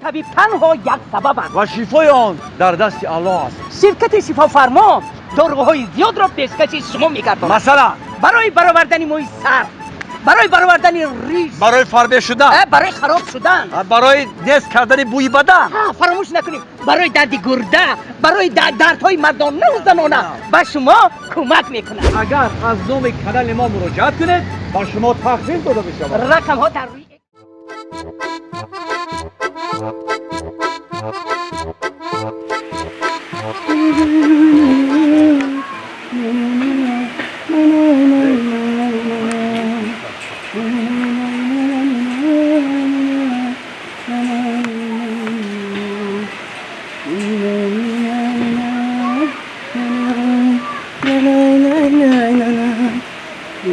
Табиб танҳо як сабаб аст ва шифои он дар дасти Аллоҳ аст. Ширкати Шифофармо доруҳои зиёдро пешкаши шумо мегардонад. Масалан, барои баровардани мӯи сар, барои баровардани риш, барои фарбе шудан, барои хароб шудан, барои нест кардани бӯи бадан, фаромӯш накунед, барои дарди гурда, барои дардҳои мардона ва занона ба шумо кӯмак мекунад. Агар аз номи канали мо муроҷиат кунед, ба шумо тахфиф дода мешавад. Рақамҳо дар рӯи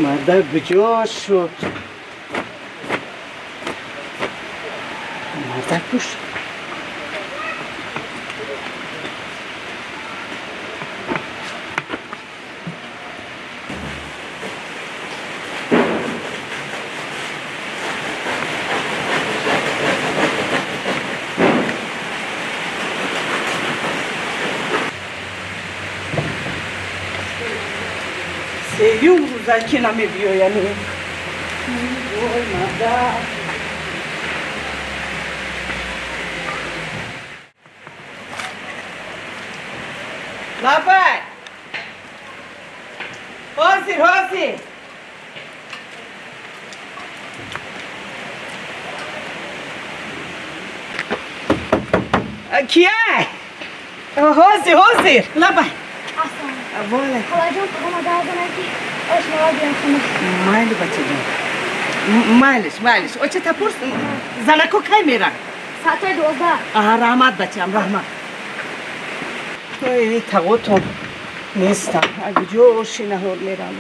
Мардак куҷо шуд? Мардак куш. Сеюм рӯза ки намебиёяну. Ой, мардак. Лабай! Ҳозир, ҳозир! Кияй? Ҳозир, ҳозир! Лабай! Воле. Холаҷон, омада азонам ки ошноа биям хона. Майли, бачаҷон. Майлиш, майлиш. Оча тапурс, занако кай меран? Соатҳои 12. Аҳа, раҳмат, бачаам, раҳмат. Ой, тағотон нестам. Куҷо оши наҳор мерам?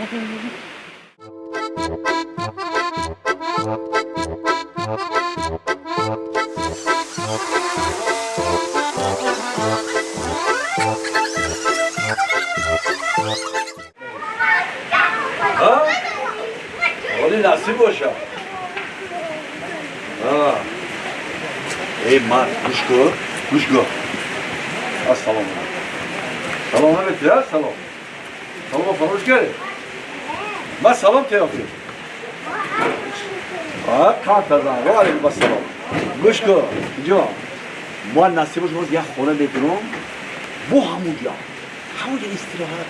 Оли насиб боша. Эй мард, гӯш кун, гӯш кун. Ассалому алайкум. Салом алейкум, я салом. Салом фаромӯш кардӣ? Ман салом тиёфтем. Карта зан. Ва алейкум ассалом. Гӯш кун, ҷон. Мо насиб боша, боз як хона мегирам. Бо ҳамунҷо. Ҳамунҷо истироҳат.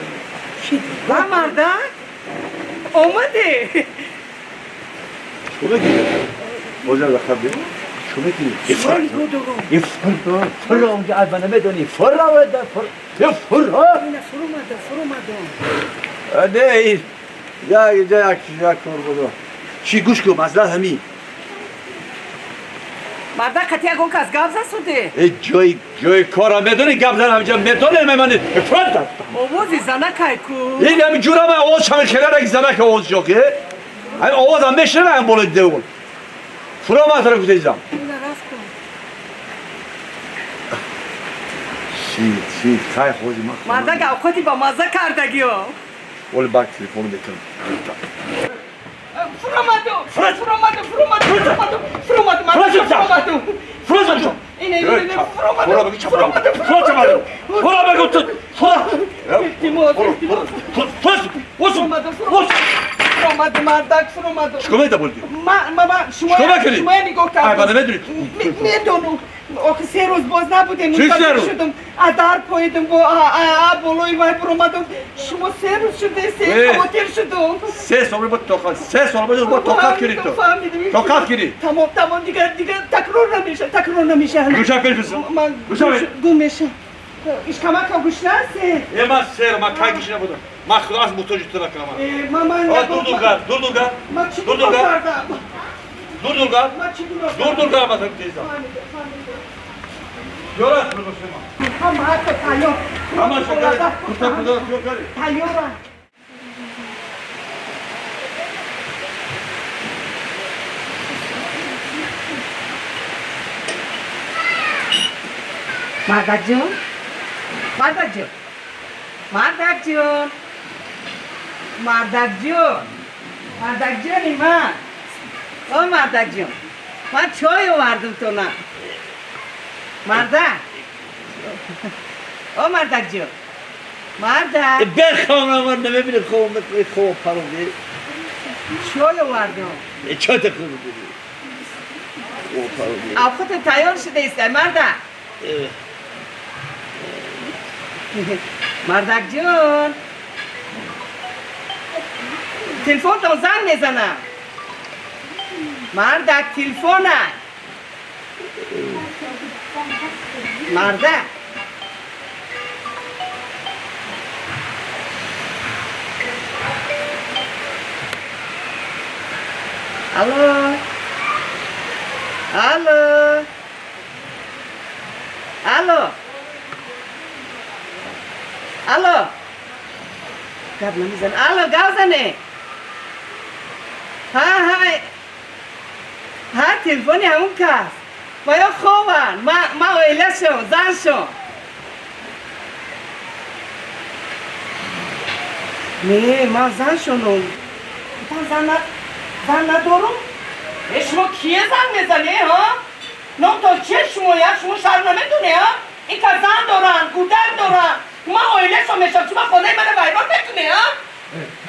Ва мардак? Омадӣ? Чӣ мекунӣ? Боз як лақаб бигӯ. Чӣ мекунӣ? Фур онҷо аз ман намедонӣ. Фур оварда, фур. Фур. Фур омадам, фур омадам. Не, як як як кор буд. Чӣ гӯш кун, масъала ҳамин. Мардак, қати ягон кас гап засуде? Э ҷои ҷои кора медонӣ, гап зан ҳаминҷо медонӣ мемонӣ. Фур. Овози занакай ку? Ин ҳамин ҷура ман овоз шамин хеле ки занак овоз ҷоқи. Ҳамин овоз ҳам мешнавам ҳам болои девол. Фуро ман тараф гуфтезам. Ина рафт кун. Шит, шит, хай хози ман. Мардак авқоти ба мазза кардагиё. Оли бак телефон мекунам. Фуромаду, фуромаду, фуромаду, фуромаду, фуромаду, мардак, фуромаду. Фуро зан. Ина, ина, ина, фуромаду, фуромаду, Фуро чамаду. Фуро бегу ту. Фуро. Илтимос, илтимос. Фуро. Фуромаду, фуромаду. Фуромаду, мардак, фуромаду. Чикор меда болди? Ма, ма, ма, шумо Чикор мекунӣ? шумо нигоҳ Ай, кардам. бада медонӣ. Медонам. Охи се рӯз боз набудем. Чӣ се рӯз? Шудам. А дар поидам бо а болои вай буромадам. Шумо се рӯз шуде, се хавотир шудам. Се сол бо тоқат, се сол бо тоқат кунӣ ту. Фаҳмидам. Тоқат кунӣ. Тамом, тамом, дигар, дигар такрор намеша, такрор намеша. Гӯша пеш бисам. Ман Гӯша пеш. гум меша. Ишкамака гӯшна се. Е ман сер, ман кай гӯшна будам. Ман худо аз муҳтоҷи ту накунам. Ма ман Дур дур гар, дур дур гар. Ман чӣ Дур дур гуноҳ гар. кардам? Дур дур гар. Ман чӣ гуноҳ Дур дур гар масалан тезам. Фаҳмидам, фаҳмидам. Ёрат бигӯ. Ҳама ҳатто тайёр. Ҳама шакар. Курта курта кар. Тайёра. Мардакҷон, мардакҷон, мардакҷон, мардакҷон, мардакҷони ман, о мардакҷон, ман чой овардам тона. Мардак. О мардак ҷон. Мардак. بخوام من نمیبینی خواب خواب پرونده چای آوردم. چای تکون میدی خواب پرونده آب خودت تیار شده است مردک. مردک جون. تلفن تو زنگ میزنم. مردک تلفن. مردک. الو الو الو الو گپ نمیزن. الو گاوزنه. ها ها ها تلفنی همون کس ما یا خوبن ما اویله شو زن شو. نه ما زن شونم. زن ندارم. شما کیه زن میزنه ها؟ نام تا چیه شما یا شما شرم نمیدونه ها؟ این که زن دارن گودر دارن ما اویله شو میشم شما خونه من ویران میکنه ها؟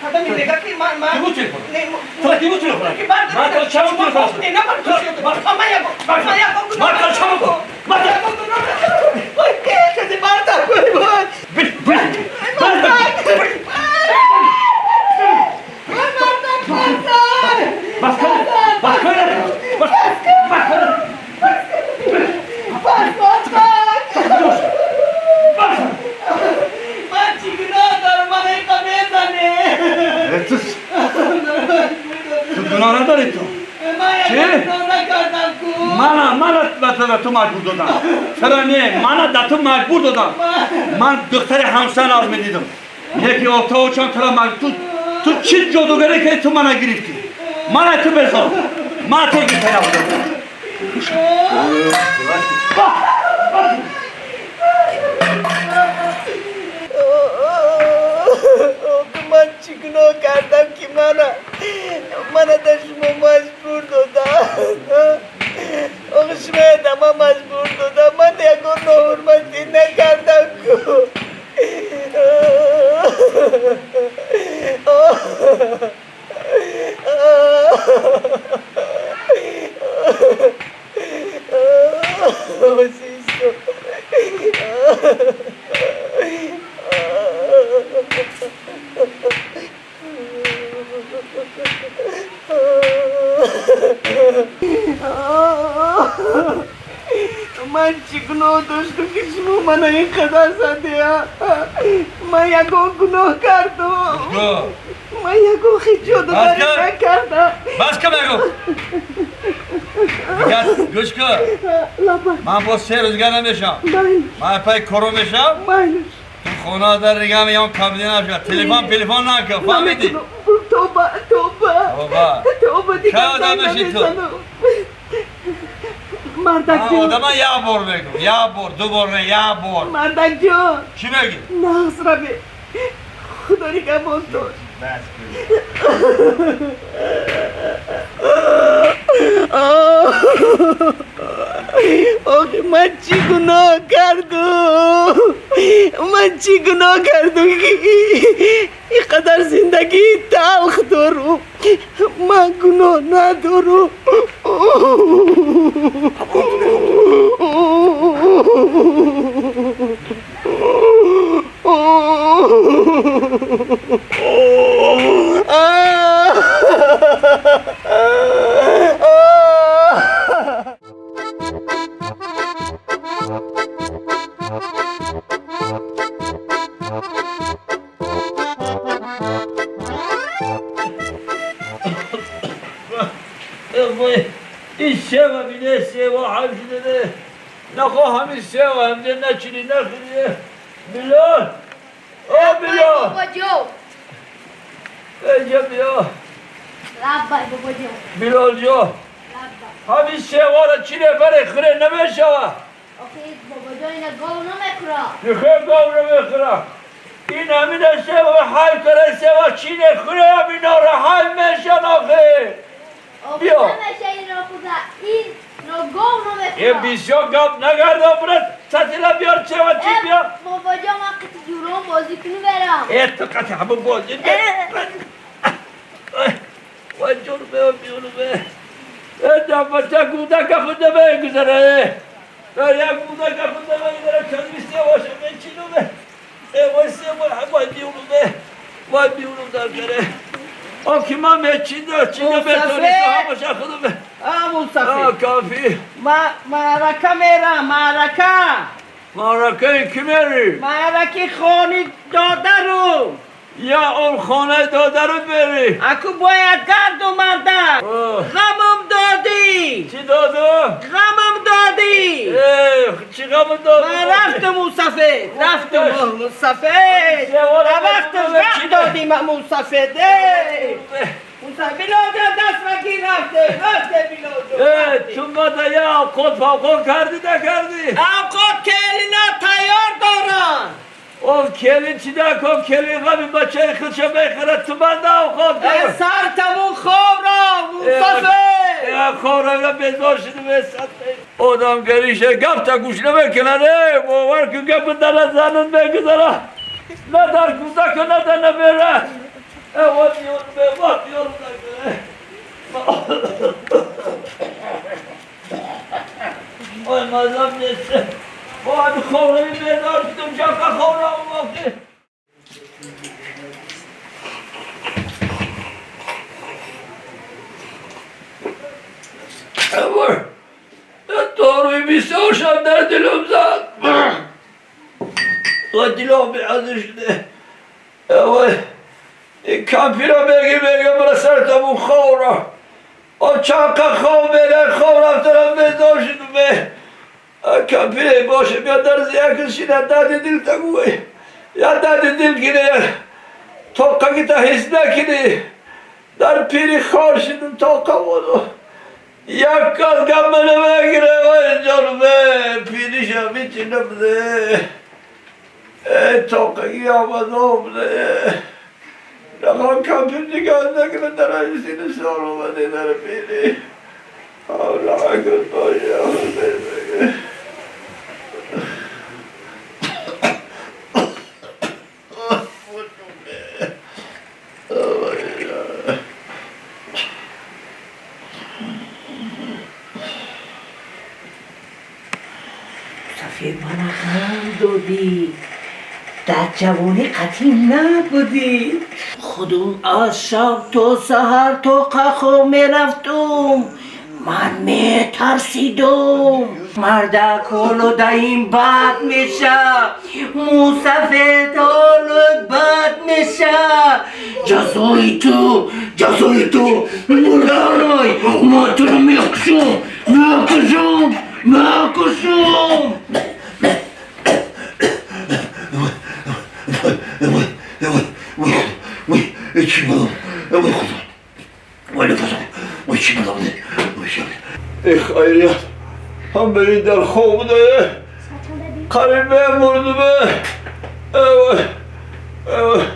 هذا میگه که ما کی بود تلفن؟ تو کی بود تلفن؟ من تا چند تلفن؟ نه من من تا چند من تو مجبور دادم. چرا نه؟ من در تو مجبور دادم. من دختر همسن از میدیدم. یکی آتا و چند ترا مجبور. تو چی جادوگری که تو منو گرفتی؟ من تو بزن. من تو گرفتم. من چی گناه کردم که من در شما مجبور دادم؟ آخه شما ما مجبور دادم. من یکون ناحرمتی نکردم که. من چی گناه داشتم که شما منو اینقدر زده؟ من یکون گناه کردم. من یکون خیلی جادوگری نکردم. بس کن بگو. گوش کن. من با 3 روز دیگه نمیشم. من پای کرو میشم. تو خونه در دیگه میام کابینه نمیشم. تلفن نکن. فهمیدی؟ توبه توبه توبه دیگه نمیزنم. مردک جان آدم یه بار بگم یه بار دو بار نه یه بار. مردک جان چی بگی؟ نقص را به خدا نگهبان تو. بس آخه من چی گناه کردم؟ من چی گناه کردم که اینقدر زندگی تلخ دارم؟ من گناه ندارم. این سه بینه سه و همشده نخواه همین سه و همده نچینی نخیریه. میلان او میلان بابا جو اینجا بیا. لبای بابا جو میلان جو همین سه و چینه بره خوره نمیشه. آخه بابا جو اینا گاو نمیخوره. نخواه گاو نمیخوره. این همین سه و حال کنه سه و چینه خوره همینا رو حال میشن آخه. بیا. Бисёр гап нагардон, брат. Сатила биёр, чева чи биёр. Бобоҷон, ман қити ҷурон бозӣ кунӣ берам. Ту қати ҳамон бозӣ. Вай ҷурме, биёрме. Бача гудака худа мегузара. Як гудака худа мегузара, кадмисте боша, мечинуме. Вай се вай биёруме. Вай биёрум дар каре. О ки ман мечинда, чида метониста ҳамаша худуме. Мусафир. Кафи. Маърака мерам, маърака. Маъракаи ки мери? Маъраки хони додару. Я он хонаи додару бери. Аку бояд гарду мардак. Ғамам додӣ. Чӣ доду? Ғамам додӣ. Чӣ ғамам додӣ? Ман рафтам, мусафед, рафтам, мусафед. Дар вақташ ғам додӣ ман, мусафед. Билоҷон, даст магир, рафте, рафте, Билоҷон. Ту мада я авқот фавқот кардӣ, накардӣ? Авқот келина тайёр доранд. О келин чӣ накун, келин ғами бачаи худша мехӯрад, ту манда авқот кар. Сар тамун хобро, мусафед. Хобро безор шудем. Одам гириша гапта гӯш намекунад. Бовар кун, гапи дара занун мегузара. На дар кӯдаку, на дар набера. Вай биёрме, вай биёрм. Ой, мазам нест. Вай, хобро бедор шудем, ҷака хобро вақти. Доруи бисёр шаб дар дилам зад. Дилам беазир шуде. Вай, кампира меги, мегам бара сартамун хобро. О чанқа хоб мере, хоб рафтарам, безор шудум. Кампире боше, бия дар якс шина, дарди дил тагӯй. Я дарди дил гире. Тоқагита ҳис накунӣ. Дар пири хор шудум, тоқа буду. Як кас гап намегире, вай ҷонме, пириша мечинам де. Тоқаги омадом де. Нахоҳ кампир нигоҳ накунад, дар сини сол омаде дар пири. Аллоҳ боша. Сафед, мана ғам додӣ. Дар ҷавонӣ қатъӣ набудӣ. Худум аз шаб то саҳар тоқа хоб мерафтум. Ман метарсидум. Мардак ҳоло даим бад меша. Мусафед, ҳолот бад меша. Ҷазои ту, ҷазои ту мурданой. Ма туро мекушам, мекушам, мекушам. Ey xayriyat, هم beni در خواب بوده. قریب مرده. Evet. Evet.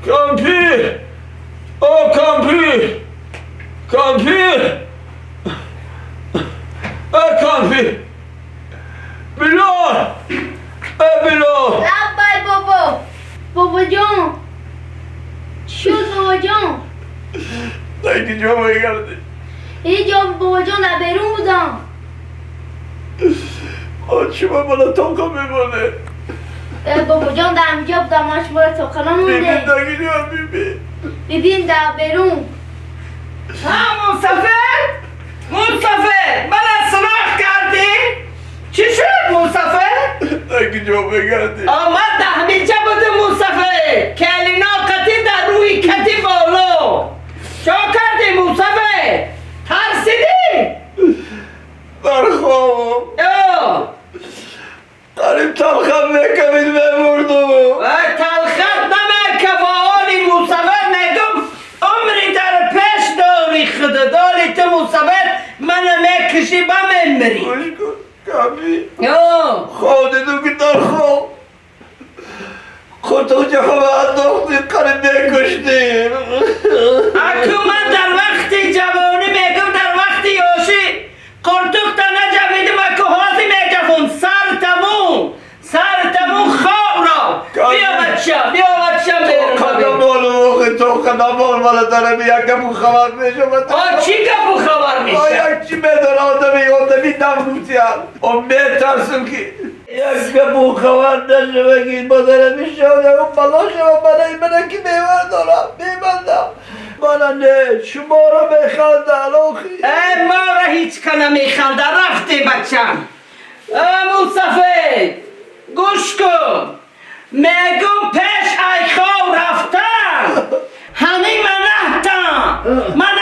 Kampir! O kampir! Kampir! Ey kampir! Bilal! Ey Bilal! Лаббай, бобо. Бобоҷон, чӣ шуд, бобоҷон? Sanki cama geldi. Ҳеҷ ҷо, бобоҷон, дар берун будам. Açıma bana toka memone. Бобоҷон, дар ҳаминҷо будам, ман шуморо тоқа намонде. Бибim da gidiyor bibi. Бибим дар берун. Ҳа, мусафед, мусафед, мана сироқ кардӣ. Чӣ шуд, мусафед? Sanki cama geldi. Ман дар ҳаминҷа будум, мусафед. Келино қатӣ дар рӯи кати боло. Чо кардӣ, мусафед? Тарсидӣ? در خوابم. قریب تلخم میکمید بمردم. Вай, талхат намекава, оли мусафед, мегум, умри дар пеш дори, худа доли ту, мусафед, мана мекушӣ, ба мемирӣ. گوش کن کمی. خواب دیدم که در خواب خودتو جهان انداختی، قریب میکشتیم. Аку ман дар вақти ҷавонӣ, мегум, дар вақти ёшӣ қуртуқта наҷавидим, аку. мана дорам якам хабар мешавад. О, чӣ гапу хабар мешавад? Як чӣ медонам, одами одами давнутия. О, метарсам ки як гапу хабар нашава, ки модарам мешавад, ягон бало шава, мана ки бевар дорам, бебандам. Мана не, шуморо механданд, охи. Э, мора ҳеҷ ка намеханда, рафте, бачам. Э, мусафед, гӯш кун. Мегум, пеш ай хов рафтан. Ҳамин манаҳтан. Мана.